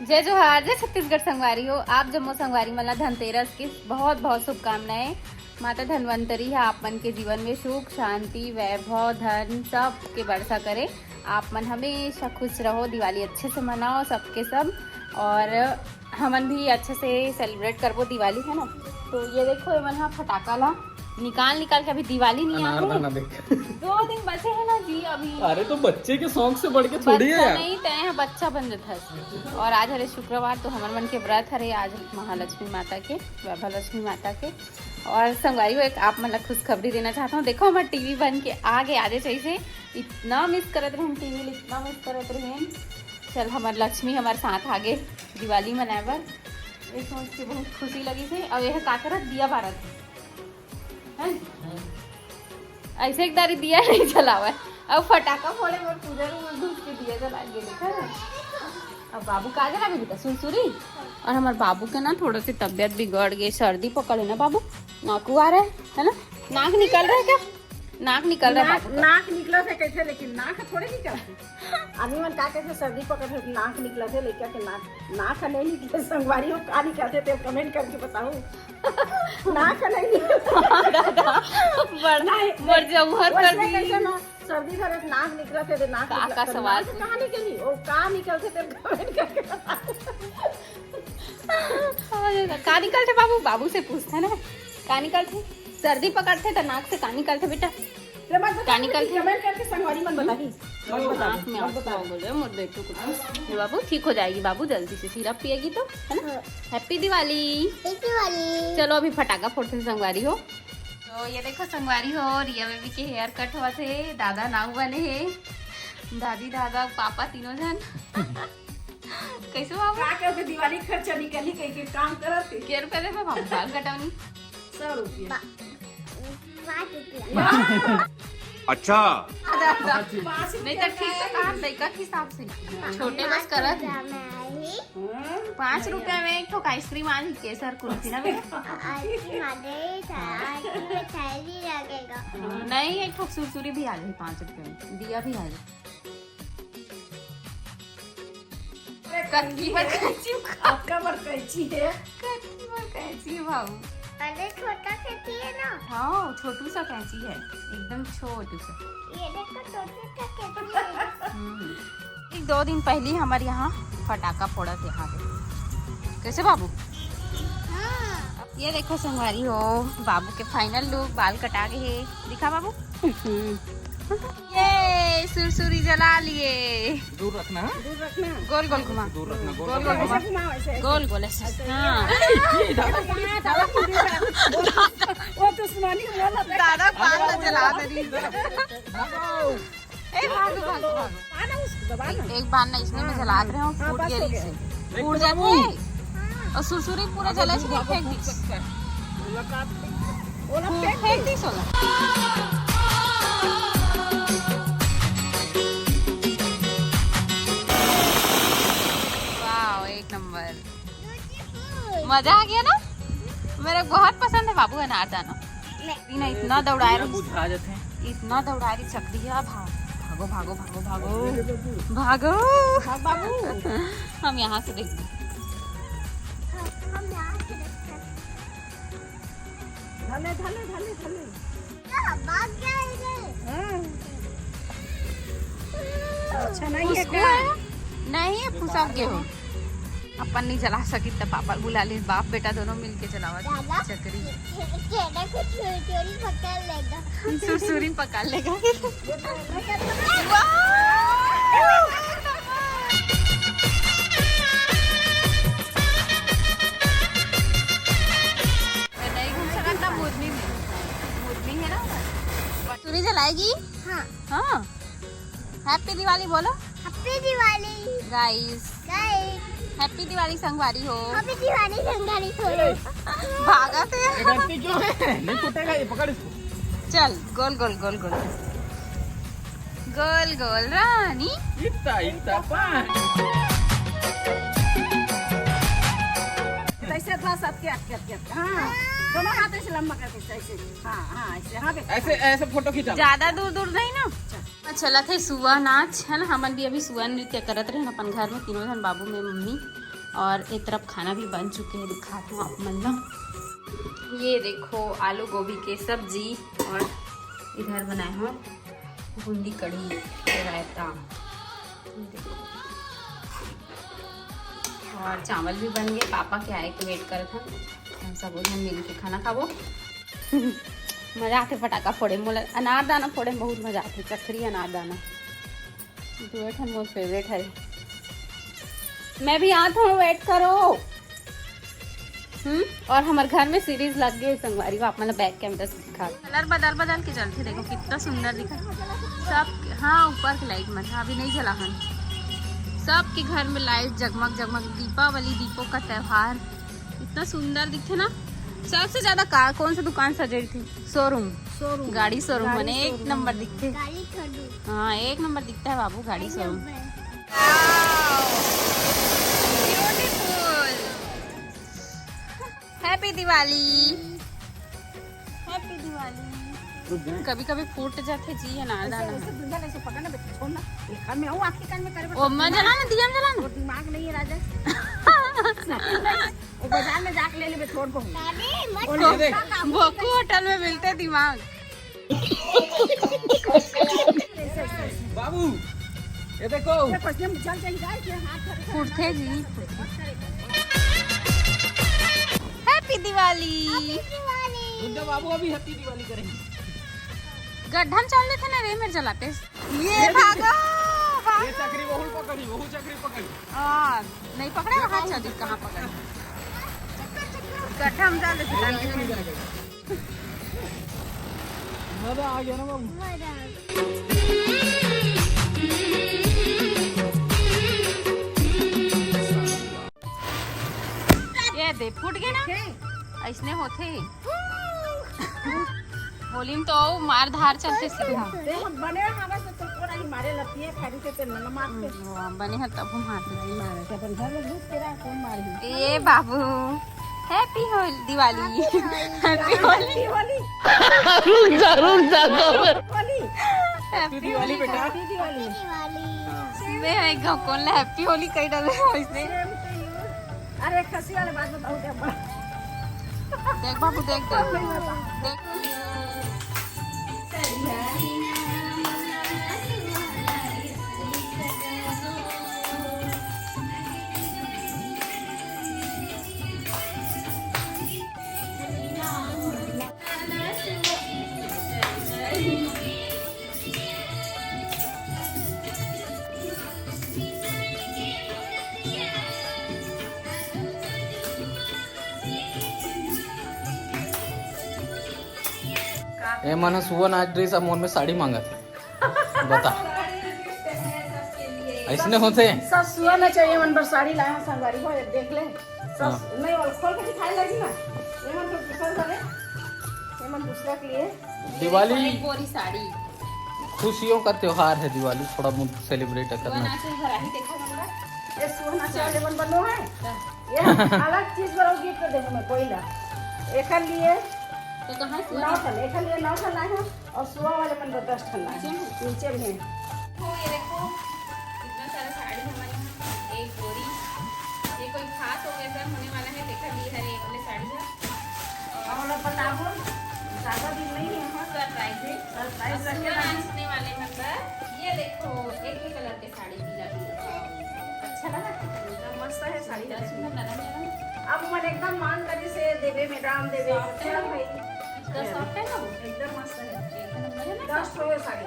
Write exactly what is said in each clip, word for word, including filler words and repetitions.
जय जोहार, जय छत्तीसगढ़ संगवारी हो। आप जम्मो संगवारी मन ला धनतेरस के बहुत बहुत शुभकामनाएं। माता धनवंतरी ह आप मन के जीवन में सुख, शांति, वैभव, धन सब के वर्षा करे। आप मन हमेशा खुश रहो, दिवाली अच्छे से मनाओ सबके सब, और हमन भी अच्छे से सेलिब्रेट करबो दिवाली, है ना। तो ये देखो, ये मन ह फटाका ला निकाल निकाल के, अभी दिवाली नहीं अनार आए दाना देख। दो दिन बचे है ना जी अभी। अरे तो बच्चे के शौक से बढ़ के थोड़ी है बच्चा यार। नहीं, तय है बच्चा बन जाता है। और आज हरे शुक्रवार, तो हमर मन के व्रत हरे आज महालक्ष्मी माता के, वैभव लक्ष्मी माता के। और संगवारी हो, एक आप मन ला खुशखबरी देना चाहता हूँ। देखो, हमार टीवी बन के आगे, आजे चाहिए, इतना मिस करत रहे टीवी, इतना मिस करत रहे। चल, हमार लक्ष्मी हमारे साथ आगे दिवाली मनाए बर, ये सोच के बहुत खुशी लगी से। और यह का करत, दिया बारत है, हैं? ऐसे एक दारी दिया नहीं जलावा है। अब फटाका फोड़े बर पूजा रूम में घुस के दिया जला के देखा है। अब बाबू का जला के बेटा, सुरसुरी। और हमारे बाबू के ना थोड़ा सी तबियत बिगड़ गई, सर्दी पकड़े ना बाबू, नाकू आ रहा है, है ना? नाक निकल रहा है क्या? नाक निकल रहा है नाक, बाबू का। नाक निकला से कैसे, लेकिन नाक थोड़े निकलते। आदमी मन का कहते, सर्दी पकड़ के नाक निकला थे, लइका के नाक, नाक ह नहीं निकले। संगवारी हो, का निकलते ते कमेंट करके बताओ। नाक ह नहीं निकले। बड़, नहीं, बड़ जमुहर कर वैसे दी। कैसे ना, सर्दी धरे से नाक निकला थे, ते नाक का, निकला, का तो सवाल नाक पूछ कहाँ निकली? वो का निकलते ते कमेंट करके बताओ। का निकलते बाबू? बाबू से पूछता ना, का निकलते? सर्दी पकड़ते तो नाक से का निकलते बेटा? ले मत बता, का निकलते? कमेंट करके संगवारी मन बताही। मत बता, आँख में मत आंसू बता। आ गए, मोर बेटू को। ये बाबू ठीक हो जाएगी बाबू, जल्दी से सिरप पिएगी तो, है ना? हाँ। हैप्पी दिवाली। हैप्पी दिवाली। चलो अभी फटाका फोड़ते हैं संगवारी हो। तो ये देखो संगवारी हो, रिया बेबी के हेयर कट हुआ थे, दादा नाऊ बने हे, दादी दादा पापा तीनों जन। कैसे बाबू? का करते, दिवाली खर्चा निकली कह के काम करत हे। के रुपया देबे बाबू बाल कटौनी? सौ रुपया। पाँच रुपया। अच्छा। दादा, पाँच रुपया नहीं तो ठीक तो कहा, लड़का के हिसाब से। छोटे बस करत। हाँ। पाँच रुपया में एक ठोक आइसक्रीम आ रही, केसर कुल्फी ना बेटा? आइसक्रीम आ गई, आइसक्रीम में थैली लगेगा। नहीं, एक ठोक सुरसुरी भी आ रही पाँच रुपया में, दिया भी आ रही। कटकी बर कैंची उखा। आपका बर कैंची है। कटकी बर कैंची है बाबू। अरे छोटा कैंची है ना। हाँ, छोटू सा कैंची है, एकदम छोटू सा। ये देखो, छोटू सा कैंची है। हम्म। एक दो दिन पहली हमारे यहाँ फटाका फोड़ा थे यहाँ पे। कैसे बाबू? हाँ। ये देखो संगवारी हो, बाबू के फाइनल लुक, बाल कटा गए हे। दिखा बाबू। ये सुरसुरी जला लिए। दूर रखना, हाँ? दूर रखना। गोल गोल घुमा। दूर रखना, गोल गोल गोल गोल घुमा। ऐसे घुमाओ, ऐसे, ऐसे। गोल गोल ऐसे। ऐसे। हाँ। ये दादा पूरी, दादा पूरी, वो, वो दुश्मनी हुआ ना। दादा पाल में जला दे रही। भागो। ए, भागो, भागो, भागो। दबा ना उसको, दबा ना। एक बार ना इसमें मैं जला रहे हूँ, हाँ, फूट बस गया हो रील गया। से। फूट जाते हैं। और सुरसुरी पूरा जला से फेंक दी। ओला फेंक फेंक दी। दी सोला। वाह, एक नंबर। मजा आ गया ना? मेरे को बहुत पसंद है बाबू अनारदाना। मैं इतना दौड़ाए रही, बुझा जाते हैं। इतना दौड़ाए रही चकरिया, भाग, भागो, भागो, भागो, भागो, भागो। भाग बाबू। हम यहाँ से देख। हम यहाँ से देखते हैं। धले, धले, धले, धले। क्या भाग गया इधर? हाँ। अच्छा नहीं है उसको क्या? है? नहीं है, फुसक गए हो। अपन नहीं जला सकी त पापा बुला ले, बाप बेटा दोनों मिलके जलावा दादा, चकरी। ये, ये, ये देखो, चोरी, चोरी पकड़ लेगा। सुरसुरी पकड़ लेगा। वाह! नहीं घूम सकता मुरली में। मुरली है ना उधर। सुरसुरी जलाएगी? हाँ। हाँ। हैप्पी दिवाली बोलो। हैप्पी दिवाली। गाइस। गाइस। हैप्पी दिवाली संगवारी हो। हैप्पी दिवाली संगवारी हो। भागा थे। ये गलती क्यों है? नहीं फूटेगा ये, पकड़ इसको। चल, गोल, गोल, गोल, गोल। गोल, गोल रानी। इतना, इतना पान। ऐसे था सबके अटके, अटके, अटके। हाँ। दोनों हाथ ऐसे लंबा करके, ऐसे। हाँ, हाँ, ऐसे, हाँ, बेटा। ऐसे, ऐसे फोटो खींचा। ज्यादा दूर, दूर नहीं ना। अच्छा। चला थे सुआ नाच, है ना, हमन भी अभी सुआ नृत्य करत रहे अपन घर में, तीनों जन, बाबू, मैं, मम्मी। और एक तरफ खाना भी बन चुके हैं, दिखाती हूँ आप मन ला। ये देखो, आलू गोभी के सब्जी और इधर बनाए हूँ बूंदी कढ़ी, रायता। ये देखो। और चावल भी बन गए, पापा के आए के वेट करत हन। हम सब झन मिल के खाना खाबो। मजा आथे फटाका फोड़े, मोला अनारदाना फोड़े में बहुत मजा आथे, चक्री अनारदाना। दुए ठन मोर फेवरेट है। मैं भी आत हूँ, वेट करो। हम्म। और हमर घर में सीरीज लग गई संगवारी, वो आप मन बैक कैमरा से दिखा। कलर बदल बदल के चलथे, देखो कितना सुंदर दिखा सब। हाँ, ऊपर के लाइट मन अभी नहीं जला हन। सबके घर में लाइट जगमग जगमग, दीपावली, दीपों का त्योहार, इतना सुंदर दिखथे ना। सबसे ज्यादा का, कौन सा दुकान सजे थी? शोरूम। शोरूम। गाड़ी शोरूम गाड़ी मने एक शोरूम। नंबर दिखथे। गाड़ी शोरूम। हाँ, एक नंबर दिखता है बाबू, गाड़ी showroom. Beautiful. Happy Diwali. Happy Diwali. कभी कभी फूट जाथे जी, अनारदाना। ऐसे दुनिया ऐसे पकड़ ना, छोड़ ना। ये कान में, वो आखिरी कान में करे, ओ, मैं जला ना, दिया में जला ना। वो दिमाग नहीं है राजा। वो बाजार में जाके ले लेबे, छोड़ को। दादी, मत वो छोड़। भोकू होटल में मिलते दिमाग। बाबू, ये देखो। ये पसीने में चल चल जाए, ये हाथ धर के फूटथे जी। हैप्पी दिवाली। रुक जा बाबू, अभी हैप्पी दिवाली करेंगे। गड्ढा में चल देथे ना रे, मेरे जलाते। ये भागो, भागो। ये चक्री वहू पकड़ी, वहू चक्री पकड़ी। हाँ, नहीं पकड़े, वहाँ चल, कहाँ पकड़े? गड्ढा में डाल देते। मजा आ गया ना बाबू। ये दे, फूट गए ना? ऐसने होथे। होली में तो अउ मार धार चलथे सीधा। ते हम बने हवा से तो कोड़ा ही मारे लतिए, खाली से तेल न मारते। हम्म, बने ह तब हम हाथ नहीं मारे। अपन घर में घुस के रहा, कौन मारी? ए बाबू, happy Holi, Diwali. Happy Holi. Happy Holi. रुक जा, रुक जा, तो। होली। हैप्पी दिवाली बेटा। हैप्पी दिवाली। मैं एक घोकन ला हैप्पी होली कही डाले हो इसने। Same to you। अरे, खसी वाले बात बताओ क्या बड़ा। देख बाबू, देख, देख। देख। ए मन ह सुआ नाच ड्रेस, अब मोर में साड़ी मांगत हे। बता, ऐसने होथे? सब सुआ ना चाहिए, मन बर साड़ी लाया संगवारी हो, देख ले। सब हाँ। नहीं, और खोल के दिखाए लगी ना। ये मन तो दूसरा वाले, ये मन दूसरा के लिए। दिवाली। एक बोरी साड़ी। खुशियों का त्योहार है दिवाली, थोड़ा बहुत सेलिब्रेट करना। सुआ नाचे घर आही, देखो हमरा। ये सुआ नाचे वाले मन बनो है। हाँ। ये अलग चीज बर गिफ्ट देबो मैं कोई ला। एकर लिए तो कहाँ से नौ ठन, एकर लिए नौ ठन लाए हैं और सुआ वाले मन बर दस ठन लाए हैं। नीचे में? नीचे में। हो, ये देखो, इतना सारा साड़ी हमारे यहाँ, एक बोरी। ये कोई खास ओकेजन होने वाला है, देखा ली है ये वाले साड़ी है। और बताओ, ज्यादा दिन नहीं है, हाँ। सरप्राइज है। सरप्राइज और रखे सुबह हैं। डांस होने वाले हैं, पर ये देखो, एक ही कलर के साड़ी पीला पीला। अच्छा लगा? एकदम मस्त है साड़ी। इतना सुंदर नरम नरम। अब मन एकदम मान करे से देवे, मैडम देवे। सॉफ्ट है ना? भाई? इतना सॉफ्ट है ना वो? एकदम मस्त है। एक नंबर है ना? दस ठो है साड़ी।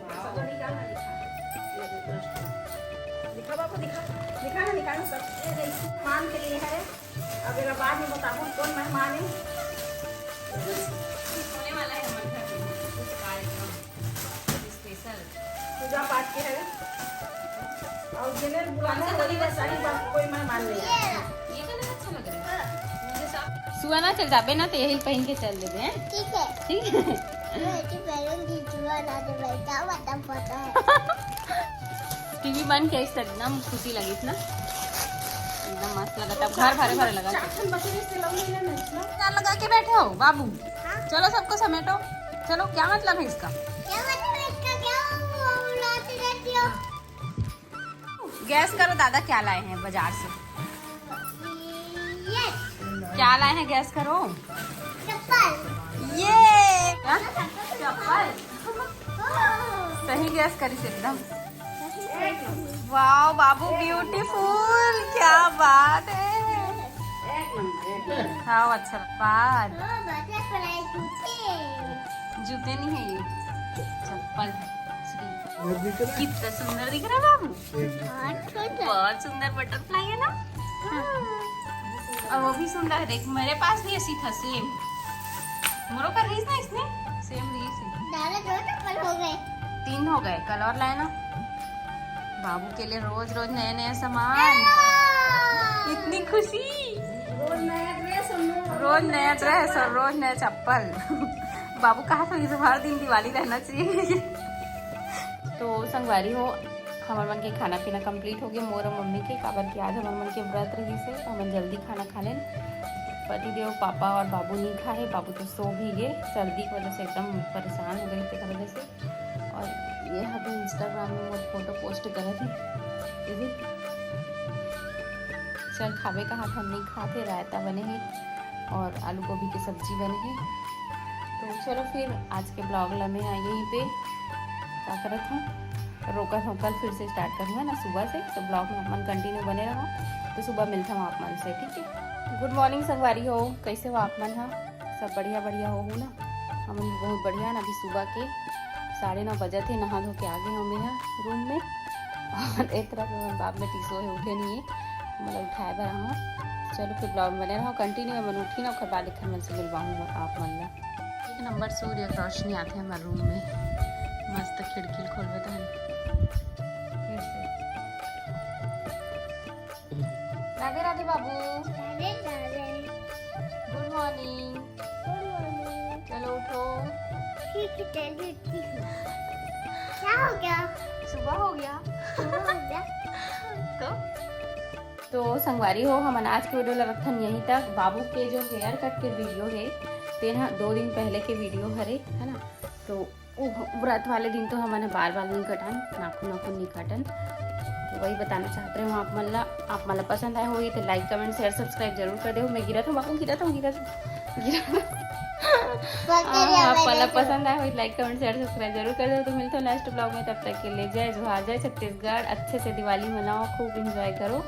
वाओ। सब निकाल ना, दिखा। ये दे, दस ठो। दिखा बाबू, दिखा। दिखा ना, निकाल ना सब। ये देख, मान के लिए है। अब एला बाद में बताबो कौन मेहमान है। कुछ, कुछ होने वाला है हमारे घर में, कुछ कार्यक्रम स्पेशल। पूजा पाठ के है। और जिन्हें बुलाना है, वही बस आई, बाकी कोई मेहमान नहीं है। ये कलर अच्छा लग रहा है। मुझे साफ सुआ ना चल जाबे ना, तो यही पहन के चल देबे, हैं? ठीक है। ठीक है। मैं तो पहलूंगी, जुआ ना दे, बैठा हुआ तब पता है। टीवी बंद किया, इससे एकदम खुशी लगी थी ना, एकदम मस्त लगा, तब घर भरे भरे लगा। चार ठन बचे रहे, इससे लग नहीं लेना, इसमें। क्या लगा के बैठे हो बाबू? हाँ। चलो सबको समेटो, चलो। क्या मतलब है इसका? क्या मतलब है इसका? क्या वो उड़ाते रहती हो? गैस करो दादा क्या लाए हैं बाजार से। ये क्या लाए हैं, गैस करो। चप्पल। ये हाँ? चप्पल। सही गैस करिस एकदम। वाओ बाबू, ब्यूटीफुल, क्या बात है। हाँ, अच्छा बात। जूते नहीं है ये, चप्पल है। कितना सुंदर दिख रहा है बाबू। बहुत सुंदर बटरफ्लाई है ना। और वो भी सुंदर है। देख, मेरे पास भी ऐसी था, सेम। मोरो कर रही ना इसने, सेम रही थी। दादा, दो चप्पल हो गए। तीन हो गए, कल और लाए ना। बाबू के लिए रोज रोज नया नया सामान। इतनी खुशी। रोज नया ड्रेस हम लोग। रोज नया ड्रेस और रोज नया चप्पल। बाबू कहा था, इस हर दिन दिवाली रहना चाहिए। तो संगवारी हो, हमर मन के खाना पीना कंप्लीट हो गया, मोर और मम्मी के, काबर कि आज हमर मन के व्रत रहिस हे, तो हमन जल्दी खाना खा लेन। पतिदेव, पापा और बाबू नहीं खाए, बाबू तो सो भी गए, सर्दी की वजह से एकदम परेशान हो गए थे, तेकर वजह से। और ये हा तो इंस्टाग्राम में मोर फोटो पोस्ट करत हे, ये भी। चल खाबे कहा था, नहीं खाते, रायता बने हे और आलू गोभी की सब्जी बने हे। तो चलो फिर आज के ब्लॉग ला मैं यहीं पे का करत हूँ, रोकत हूँ, कल फिर से स्टार्ट करूँगा ना सुबह से। तो ब्लॉग में आप मन कंटिन्यू बने रहो, तो सुबह मिलता हूँ आप मन से, ठीक है। गुड मॉर्निंग संगवारी हो, कैसे हो आप मन? हाँ, सब बढ़िया बढ़िया हो ना? हमन भी बहुत बढ़िया ना। अभी सुबह के साढ़े नौ बजे थे, नहा धो के आ गए हमें यहाँ रूम में। और एक तरह से हमर बाप में टीसो है, उठे नहीं है, मतलब उठाए बर आहूँ। चलो फिर ब्लॉग में बने रहो कंटिन्यू। मैं उठी ना, ओकर बाद एक मन से मिलवाऊँ आप मन ला। एक नंबर सूर्य की रोशनी आते हैं हमारे रूम में, मस्त खिड़की खोलबे तो है। फिर से। राधे राधे बाबू। राधे राधे। गुड मॉर्निंग। गुड मॉर्निंग। चलो उठो। ठीक है, चलिए, ठीक है। क्या हो गया? सुबह हो गया। क्या हो गया? तो तो संगवारी हो, हमन आज के वीडियो ला रखथन यहीं तक। बाबू के जो हेयर कट के वीडियो है, तेन ह दो दिन पहले के वीडियो हरे, है ना? तो वो व्रत वाले दिन तो हमन ह बाल बाल नहीं कटान, नाखून नाखून नहीं काटन। तो वही बताना चाहत रहे हूँ आप मन ला। आप मन ला पसंद आए होही तो लाइक, कमेंट, शेयर, सब्सक्राइब जरूर कर देहू। मैं गिरत हूँ बाबू, गिरत हूँ, गिरत हूँ, गिरत हूँ। हाँ, आप मन ला पसंद आए होही लाइक, कमेंट, शेयर, सब्सक्राइब जरूर कर देहू। तो मिलते हैं नेक्स्ट ब्लॉग में, तब तक के लिए जय जोहार, जय छत्तीसगढ़। अच्छे से दिवाली मनाओ, खूब एंजॉय करो।